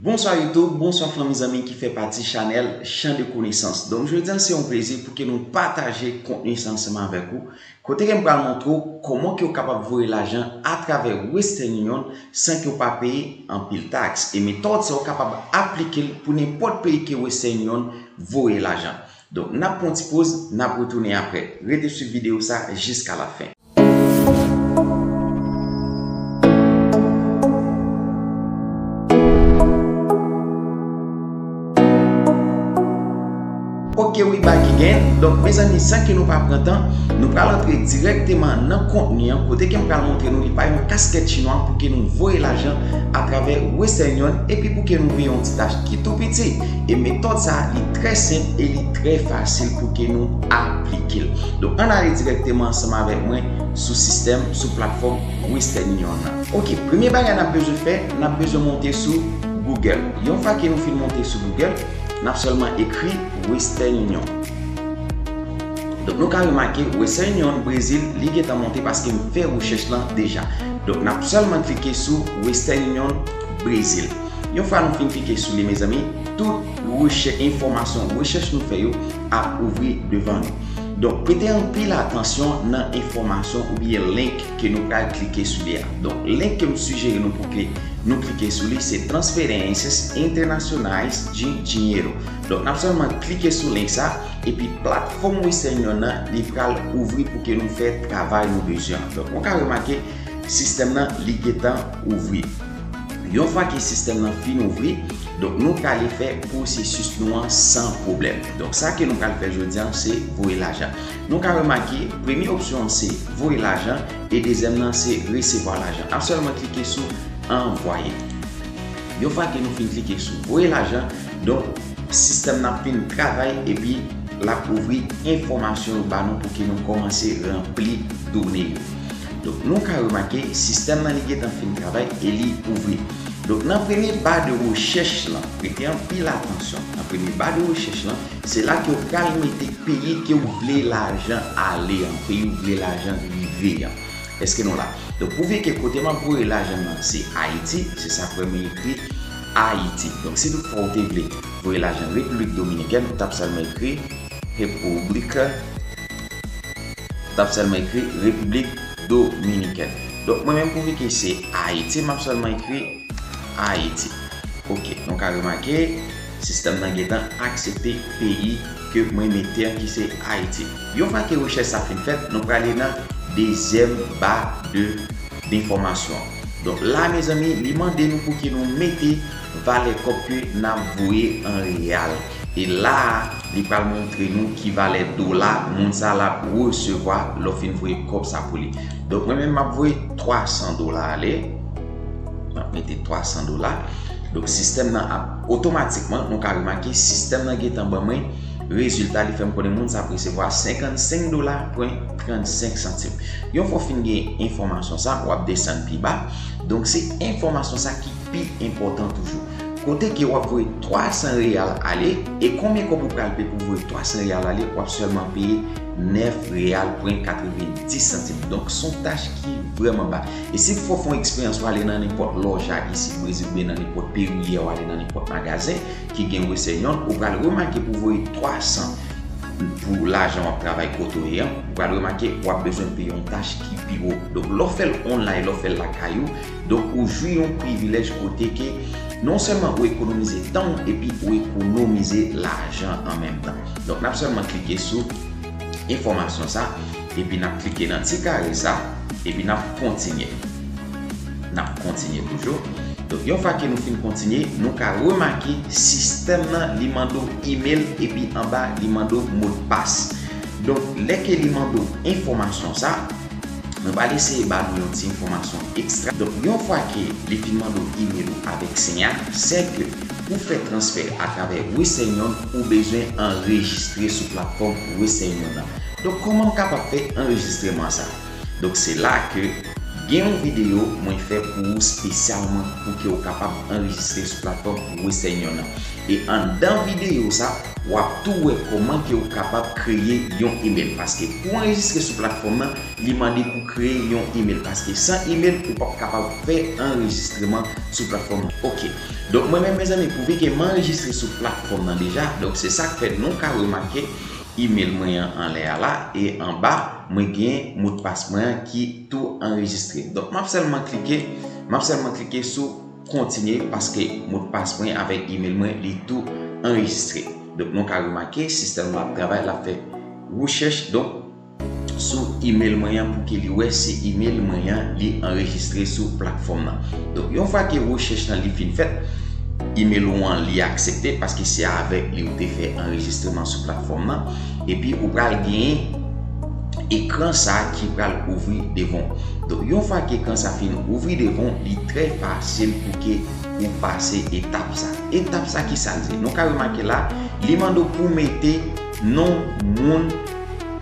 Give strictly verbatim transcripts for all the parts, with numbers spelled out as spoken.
Bonswa YouTube, bonswa fanmi zanmi ki fè pati chanèl Chan de Konesans. Donk jodi a se yon plezi pou ke nou pataje kontni sa ansanm avèk ou. Kote ke m pral montre w kòman ke w kapab voye lajan atravè Western Union san ke w pa peye anpil taks. E metòd sa w kapab aplike l pou nenpòt peyi ke Western Union voye lajan. Donk n ap pran yon ti poz, n ap retounen apre. Rete swiv videyo sa jiska la fen. Ok, we back again. Donk mezanmi, san ke nou pa pran tan, nou pral antre dirèkteman nan kontni an, kote ke m pral montre nou li pa yon kaskèt chinwa pou ke nou voye lajan atravè Western Union epi pou ke nou peye yon ti tach ki tou piti. E metòd sa a, li trè senp e li trè fasil pou ke nou aplike l. Donk ann ale dirèkteman ansanm avèk mwen sou sistèm, sou platfòm Western Union nan. Ok, premye bagay n ap bezwen fè, n ap bezwen monte sou Google. Yon fwa ke nou fin monte sou Google, n ap sèlman ekri Western Union. Donk nou ka remake Western Union Brezil, li gentan monte paske m fè rechèch lan deja. Donk n ap sèlman klike sou Western Union Brezil. Yon fwa nou fin klike sou li, mezanmi, tout rechè-, enfòmasyon, rechèch nou fè yo ap ouvri devan nou. Donk prete anpil atansyon nan enfòmasyon oubyen link ke nou pral klike sou li a. Donk link ke m sijere nou pou ke nou klike sou li se Transferências Internacionais de Dinheiro. Donk n ap sèlman klike sou link sa, epi platfòm Western Union nan, li pral ouvri pou ke nou fè travay nou bezwen an. Donk nou ka remake sistèm nan, li gentan ouvri. Yon fwa ke sistèm nan fin ouvri, donk nou prale fè pwosesis nou an san pwoblèm. Donk sa ke nou pral fè jodi a se voye lajan. Nou ka remake premye opsyon an se voye lajan e dezyèm nan se resevwa lajan. N ap sèlman klike sou anvwaye. Yon fwa ke nou fin klike sou voye lajan, donk sistèm nan ap fin travay epi l ap ouvri enfòmasyon yo ba nou pou ke nou kòmanse ranpli done yo. Donk nou ka remake sistèm nan li gentan fin travay e li ouvri. Donk nan premye ba de rechèch lan, prete anpil atansyon, nan premye ba de rechèch lan, se la ke w pral mete peyi ke w vle lajan ale an, peyi w vle lajan rive an. Èske nou la? Donk pou veye ke kote m ap voye lajan nan se Ayiti, se sa k fè mwen ekri Ayiti. Donk si toutfwa w te vle voye lajan Repiblik Dominikèn, ou t ap sèlman ekri República, ou t ap sèlman ekri Repiblik Dominikèn. Donk mwen menm pou veye ke se Ayiti, m ap sèlman ekri Ayiti. Ok, nou ka remake sistèm nan gentan aksepte peyi ke mwen mete an ki se Ayiti. Yon fwa ke rechèch sa fin fèt, nou prale nan dezyèm ba de, denfòmasyon. Donk la mezanmi, li mande nou pou ke nou mete valè kòb ke n ap voye an reyal. E la a, li pral montre nou ki valè dola moun sa l ap resevwa lè w fin voye kòb sa pou li. Donk mwen menm m ap voye twa san dola ale. M ap mete twa san dola. Donk sistèm nan ap otomatikman, nou ka remake sistèm nan gentan ban mwen rezilta, li fè m konnen moun sa ap resevwa senkannsenk dola pwen trannsenk santim. Yon fwa w fin gen enfòmasyon sa, w ap desann pi ba. Donk se enfòmasyon sa ki pi enpòtan toujou. Kote ke w ap voye twa san reyal ale, e konbyen kòb ou pral peye pou voye twa san reyal ale, w ap sèlman peye nèf reyal pwen katrevenndis santim. Donk se yon tach ki vrèman ba. E si w fè yon eksperyans, w ale nan nenpòt lòj a isit Brezil oubyen nan nenpòt peyi w ye a, w ale nan nenpòt magazen ki gen Western Union, ou pral remake pou voye twa san pou lajan w ap travay kote w ye an, ou pral remake w ap bezwen peye yon tach ki pi wo. Donk lè w fè l online, lè w fè l lakay ou, donk ou jwi yon privilèj kote ke non sèlman ou ekonomize tan w, epi ou ekonomize lajan an menm tan. Donk n ap sèlman klike sou enfòmasyon sa, epi n ap klike nan ti kare sa, epi n ap kontinye. N ap kontinye toujou. Donk yon fwa ke nou fin kontinye, nou ka remake sistèm nan li mande w email epi anba li mande w modpas. Donk lè ke li mande w enfòmasyon sa, nou pral eseye ba nou yon ti enfòmasyon ekstra. Donk yon fwa ke li fin mande w email ou avèk sen a, sèke pou fè transfè atravè Western Union, ou bezwen anrejistre sou platfòm Western Union nan. Donk kòman w kapab fè anrejistreman sa? Donk se la ke gen yon videyo mwen fè pou ou espesyalman pou ke w kapab anrejistre sou platfòm Western Union nan. E anndan videyo sa, w ap tou wè kòman ke w kapab kreye yon email. Paske pou anrejistre sou platfòm nan, li mande pou kreye yon email. Paske san email, ou p ap kapab fè anrejistreman sou platfòm nan. Ok. Donk, mwen menm, mezanmi, pouvi ke m anrejistre sou platfòm nan deja, donk se sa k fè nou ka remake email mwen an anlè a la, e anba, mwen gen modpas mwen an ki tou anrejistre. Donk, m ap sèlman klike, m ap sèlman klike sou kontinye, paske modpas mwen avèk email mwen, li tou anrejistre. Donk, nou ka remake, sistèm la ap travay, l ap fè rechèch, donk, sou email mwen an pou ke li wè si email mwen an li anrejistre sou platfòm nan. Donk, yon fwa ke rechèch lan li fin fèt, email ou an li aksepte paske se avèk li ou te fè anrejistreman sou platfòm nan. Epi ou pral genyen ekran sa a ki pral ouvri devan w. Donk, yon fwa ke ekran sa fin ouvri devan w, li trè fasil pou ke ou pase etap sa. Etap sa ki sa l di? Nou ka remake la, li mande w pou mete non moun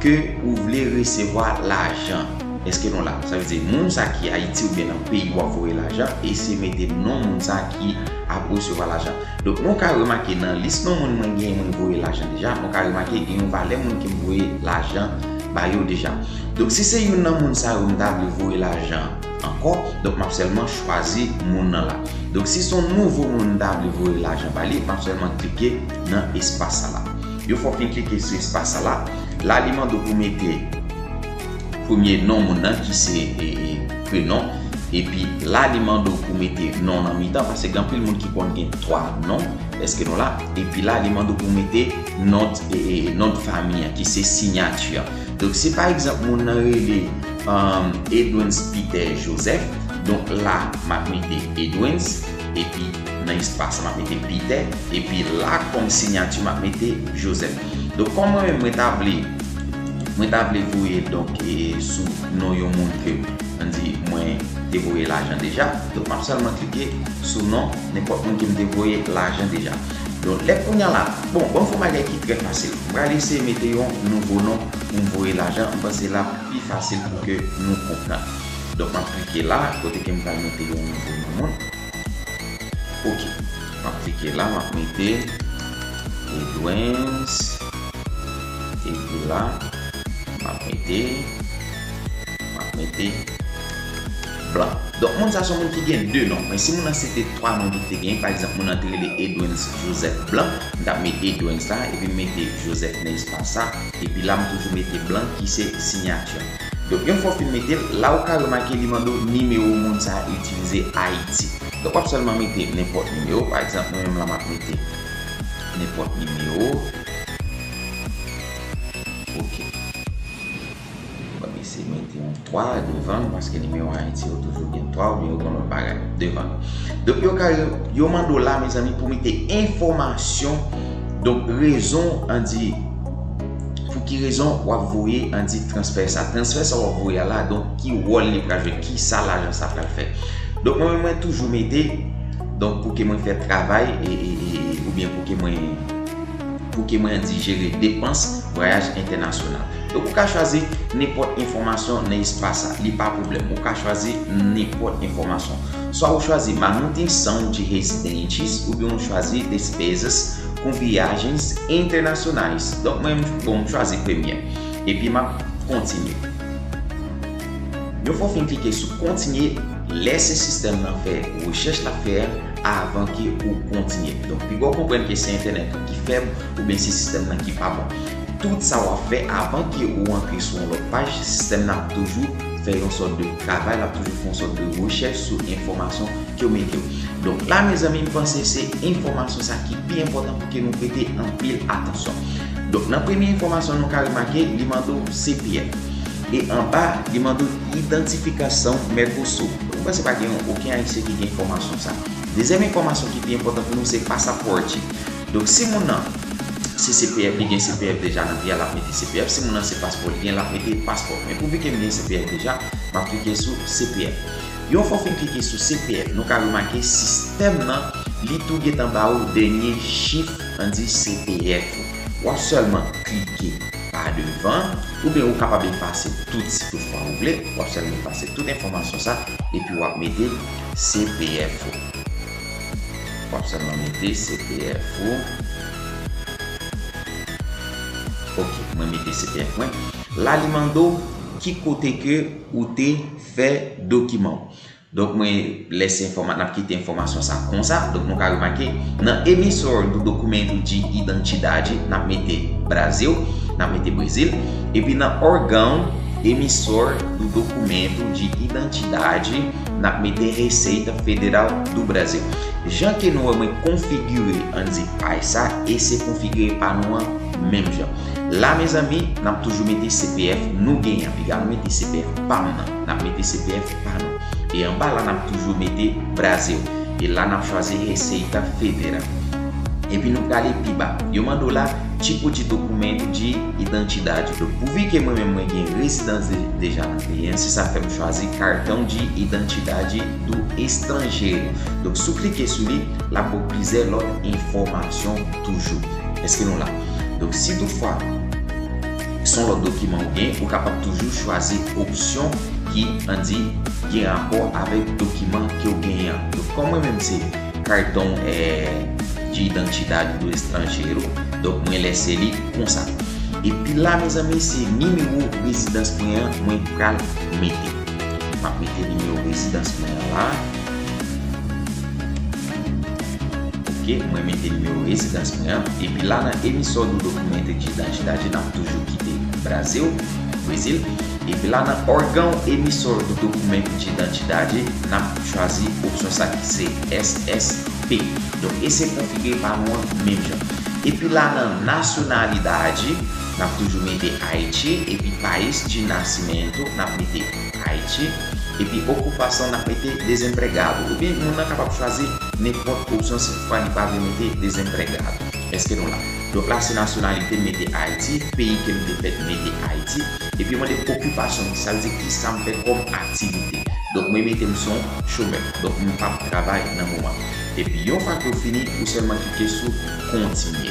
ke ou vle resevwa lajan. Èske nou la? Sa vle di moun sa ki Ayiti oubyen nan peyi w ap voye lajan, e se mete non moun sa ki ap resevwa lajan. Donk, nou ka remake nan lis non moun mwen gen mwen voye lajan deja, nou ka remake gen yon valè moun ke m voye lajan ba yo deja. Donk, si se youn nan moun sa yo m ta vle voye lajan ankò, donk, m ap sèlman chwazi moun nan la. Donk, si se yon nouvo moun m ta vle voye lajan ba li, m ap sèlman klike nan espas sa la. Yon fwa w fin klike sou espas sa la, la li mande w pou mete premye non moun nan ki se, e, e, prenon. Epi la li mande w pou mete non nan mitan, paske gen anpil moun ki konn gen twa non, èske nou la? Epi la li mande w pou mete non, e, e, non de fanmi an, ki se siyati an. Donk, si pa egzanp moun nan rele, um, Edwens Peter Joseph, donk la m ap mete Edwens, epi nan espas la m ap mete Peter, epi la kòm siyati m ap mete Joseph. Donk, kòm mwen menm mwen ta vle, mwen ta vle voye, donk, e, sou non yon moun ke, ann di, mwen te voye lajan deja, donk m ap sèlman klike sou non nenpòt moun ke m te voye lajan deja. Donk, lè kounye a la, bon, ban m fè yon bagay ki trè fasil. M pral eseye mete yon nouvo non pou m voye lajan. M panse la pi fasil pou ke nou konprann. Donk, m ap klike la, kote ke m pral mete yon nouvo non moun. Ok. M ap klike la, m ap mete Edwens. Epi la, m ap mete, m ap mete Blanc. Donk, moun sa se yon moun ki gen de non. Men si moun nan se te twa non li te gen, pa egzanp, moun nan te rele Edwens Joseph Blanc, m t ap mete Edwens la, epi m mete Joseph nan espas sa, epi la, m toujou mete Blanc ki se siyati an. Donk, yon fwa w fin mete l, la ou ka remake li mande w nimewo moun sa a itilize Ayiti. Donk, w ap sèlman mete nenpòt nimewo. Pa egzanp, mwen menm la, m ap mete nenpòt nimewo. Ok. Ban m eseye mete yon twa devan l, paske nimewo Ayiti yo toujou gen twa, oubyen yo gen lòt bagay devan l. Donk, yo ka, yo mande w la, mezanmi, pou mete enfòmasyon, donk, rezon, ann di, pou ki rezon w ap voye, ann di, transfè sa. Transfè sa w ap voye a la, donk, ki wòl li pral jwe, ki sa lajan sa pral fè. Donk, mwen menm, mwen toujou mete, donk, pou ke mwen fè travay, e, e, e, oubyen pou ke mwen, pou ke mwen, ann di, jere depans vwayaj entènasyonal. Donk, ou ka chwazi nenpòt enfòmasyon nan espas sa. Li pa pwoblèm. Ou ka chwazi nenpòt enfòmasyon. Swa ou chwazi manutenção de residentes, oubyen ou chwazi despesas com viagens internacionais. Donk, mwen, bon, m chwazi premye. Epi, m ap kontinye. Yon fwa w fin klike sou kontinye, lèse sistèm nan fè rechèch l ap fè a avan ke ou kontinye. Donk, piga w konprann ke se entènèt ou ki fèb oubyen se sistèm nan ki pa bon. Tout sa w ap fè avan ke ou antre sou yon lòt paj, sistèm nan ap toujou fè yon sòt de travay, l ap toujou fè yon sòt de rechèch sou enfòmasyon ke w mete yo. Donk, la, mezanmi, m panse se enfòmasyon sa ki pi enpòtan pou ke nou prete anpil atansyon. Donk, nan premye enfòmasyon, nou ka remake, li mande w C P F. E anba, li mande w idantifikasaun Mercosul. Donk, m panse pa gen okenn Ayisyen ki gen enfòmasyon sa. Dezyèm enfòmasyon ki pi enpòtan pou nou, se pasapòt li. Donk, si moun nan se C P F, li gen C P F deja nan vi a, l ap mete C P F. Si moun nan se paspò li gen, l ap mete paspò. Men pouvi ke m gen C P F deja, m ap klike sou C P F. Yon fwa w fin klike sou C P F, nou ka remake sistèm nan, li tou gentan ba ou dènye chif, ann di, C P F ou. W ap sèlman klike pa devan, oubyen ou kapab efase tout si toutfwa ou vle. W ap sèlman efase tout enfòmasyon sa, epi w ap mete C P F ou. W ap sèlman mete C P F ou. Ok, mwen mete C P F mwen. La, li mande w ki kote ke ou te fè dokiman w. Donk, mwen lese enfòma-, n ap kite enfòmasyon sa konsa. Donk, nou ka remake, nan emissor do documento de identidade, n ap mete Brasil, n ap mete Brezil. Epi nan órgão emissor do documento de identidade, n ap mete Receita Federal do Brasil. Jan ke nou wè mwen konfigire, ann di, paj sa, e se konfigire pa nou an menm jan. La, mezanmi, n ap toujou mete C P F nou genyen an. Piga nou mete C P F pa m nan. N ap mete C P F pa nou. E anba la, n ap toujou mete Brasil. E la, n ap chwazi Receita Federal. Epi nou prale pi ba. Yo mande w la, tipo de documento de identidade. Donk, pouvi ke mwen menm mwen gen rezidans de-, deja nan peyi an, se sa fè m chwazi cartão de identidade do estrangeiro. Donk, si w klike sou li, l ap ba w plizyè lòt enfòmasyon toujou. Èske nou la? Donk, si toutfwa se yon lòt dokiman ou gen, ou kapab toujou chwazi opsyon ki, ann di, gen rapò avèk dokiman ke w genyen an. Donk, kòm mwen menm se cartão, eh, de identidade do estrangeiro, donk mwen lese li konsa. Epi la, mezanmi, se nimewo rezidans mwen an mwen pral mete. M ap mete nimewo rezidans mwen an la. Ok, mwen mete nimewo rezidans mwen an. Epi la, nan emissor do documento de identidade, n ap toujou kite Brasil, Brezil. Epi la, nan órgão emissor do documento de identidade, n ap chwazi opsyon sa ki se S S P. Donk, e se konfigire pa nou an menm jan. Epi la, nan nacionalidade, n ap toujou mete Ayiti, epi país de nascimento, n ap mete Ayiti, epi ocupação, n ap mete desempregado. Oubyen, moun nan kapab chwazi nenpòt opsyon si toutfwa li pa vle mete desempregado. Èske nou la? Donk la, se nasyonalite, m mete Ayiti, peyi ke m te fèt, m mete Ayiti. Epi yo mande m okipasyon m, sa vle di kisa m fè kòm aktivite. Donk mwen mete m se yon chomè. Donk m p ap travay nan moman. Epi yon fwa ke w fini, ou sèlman klike sou kontinye.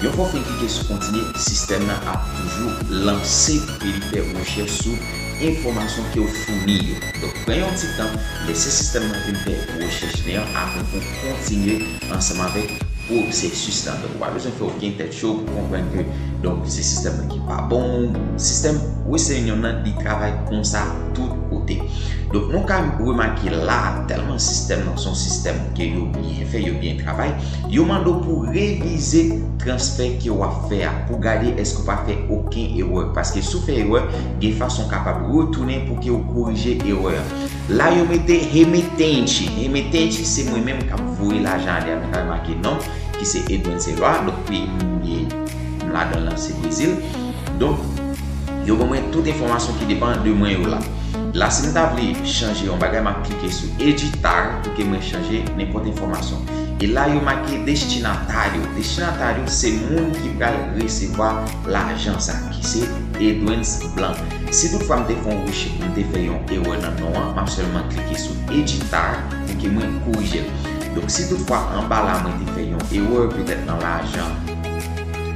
Yon fwa w fin klike sou kontinye, sistèm nan ap toujou lanse pou ke li fè rechèch sou enfòmasyon ke w founi yo. Donk pran yon ti tan, lese sistèm nan fin fè rechèch li an, apre pou w kontinye ansanm avèk pwosesis lan. Donk, ou pa bezwen fè okenn tèt cho pou konprann ke, donk, se sistèm nan ki pa bon. Sistèm Western Union nan, li travay konsa tout kote. Donk, nou ka remake la, tèlman sistèm nan se yon sistèm ke yo byen fè, yo byen travay, yo mande w pou revize transfè ke w ap fè a, pou gade èske w pa fè okenn erè. Paske si w fè erè, gen fason w kapab retounen pou ke w korije erè a. La yo mete remetente. Remetente se mwen menm k ap voye lajan ale a. Nou ka remake non m, ki se Edwens Eloy. Donk peyi m ye, m ladan l lan se Brezil. Donk yo ban mwen tout enfòmasyon ki depann de mwen yo la. La si m ta vle chanje yon bagay, m ap klike sou editar pou ke mwen chanje nenpòt enfòmasyon. E la yo make destinatário. Destinatário se moun ki pral resevwa lajan sa, ki se Edwens Blanc. Si toutfwa m te fè yon rech-, m te fè yon erè nan non an, m ap sèlman klike sou editar pou ke mwen korije l. Donk, si toutfwa anba la mwen te fè yon erè, petèt nan lajan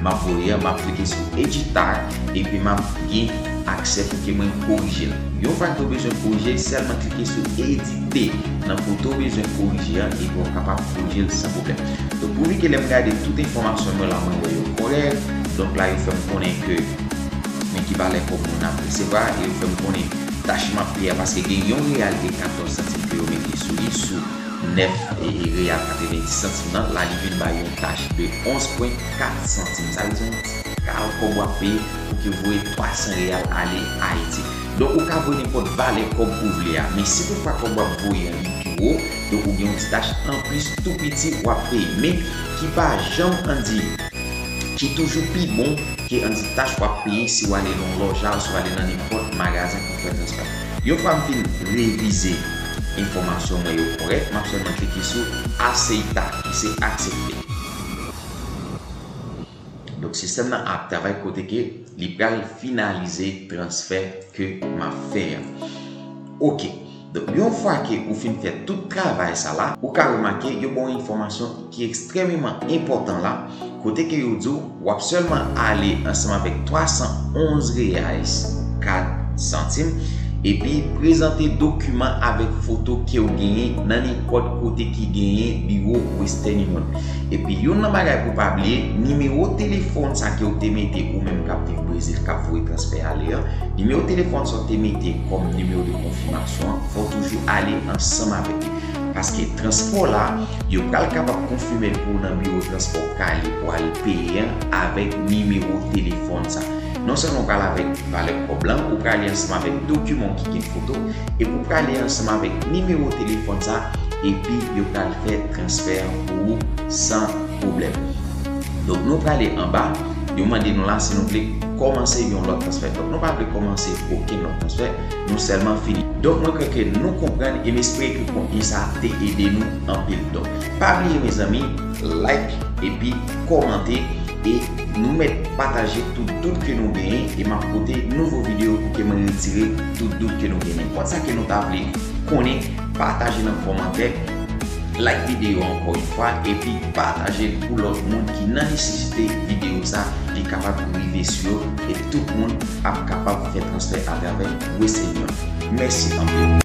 m ap voye an, m ap klike sou editar, epi m ap gen aksè pou ke mwen korije l. Yon fwa ke w bezwen korije l, sèlman klike sou edite nan kote w bezwen korije an, epi w kapab korije l san pwoblèm. Donk, pouvi ke lè m gade tout enfòmasyon mwen la, mwen wè yo kòrèk. Donk, la, yo fè m konnen ke men ki valè kòb moun ap resevwa, e yo fè m konnen tach m ap peye a, paske gen yon reyal e katòz santim ke yo mete sou li, sou nèf e, e reyal katrevenndis santim nan, la, li vin bay yon tach de onz pwen kat santim. Sa vle di yon ti kal kòb w ap peye pou ke w voye twa san reyal ale Ayiti. Donk, ou ka voye nenpòt valè kòb ou vle a, men si toutfwa kòb w ap voye an li pi wo, donk ou gen yon ti tach anplis tou piti w ap peye, men ki pa janm, ann di, ki toujou pi bon ke, ann di, tach w ap peye si w ale nan yon lòj la, si w ale nan nenpòt magazen pou fè transfè. Yon fwa m fin revize enfòmasyon mwen yo kòrèk, m ap sèlman klike sou aceitar, ki se aksepte. Donk, sistèm nan ap travay kote ke li pral finalize transfè ke m ap fè an. Ok. Donk, yon fwa ke ou fin fè tout travay sa la, ou ka remake yo ba w enfòmasyon ki ekstrèmeman enpòtan la, kote ke yo di w w ap sèlman ale ansanm avèk twa san onz reais kat santim, Epi, prezante dokiman avèk foto ke w genyen nan nenpòt kote ki genyen biwo Western Union. Epi, youn nan bagay pou w pa bliye, nimewo telefòn sa ke w te mete, ou menm k ap viv Brezil, k ap voye transfè ale an, nimewo telefòn sa w te mete kòm nimewo de konfimasyon an, fò w toujou ale ansanm avèk li. Paske transpò la, yo pral kapab konfime l pou w nan biwo transpò w ka ale pou w al peye an avèk nimewo telefòn sa. Non sèlman w pral avèk valè kòb lan, ou prale ansanm avèk dokiman w ki gen foto, epi w prale ansanm avèk nimewo telefòn sa, epi yo pral fè transfè an pou ou san pwoblèm. Donk, nou prale anba, yo mande nou la si nou vle kòmanse yon lòt transfè. Donk, nou pa vle kòmanse okenn lòt transfè, nou sèlman fini. Donk, mwen kwè ke nou konprann e m espere ke kontni sa te ede nou anpil. Donk, pa bliye, mezanmi, like epi kòmante e nou mèt pataje tout dout ke nou genyen e m ap pote nouvo videyo pou ke mwen retire tout dout ke nou genyen. Nenpòt sa ke nou ta vle konnen, pataje nan kòmantè, like videyo ankò yon fwa, epi pataje l pou lòt moun ki nan nesesite videyo sa, li kapab rive sou yo, e tout moun ap kapab fè transfè atravè Western Union. Mèsi anpil.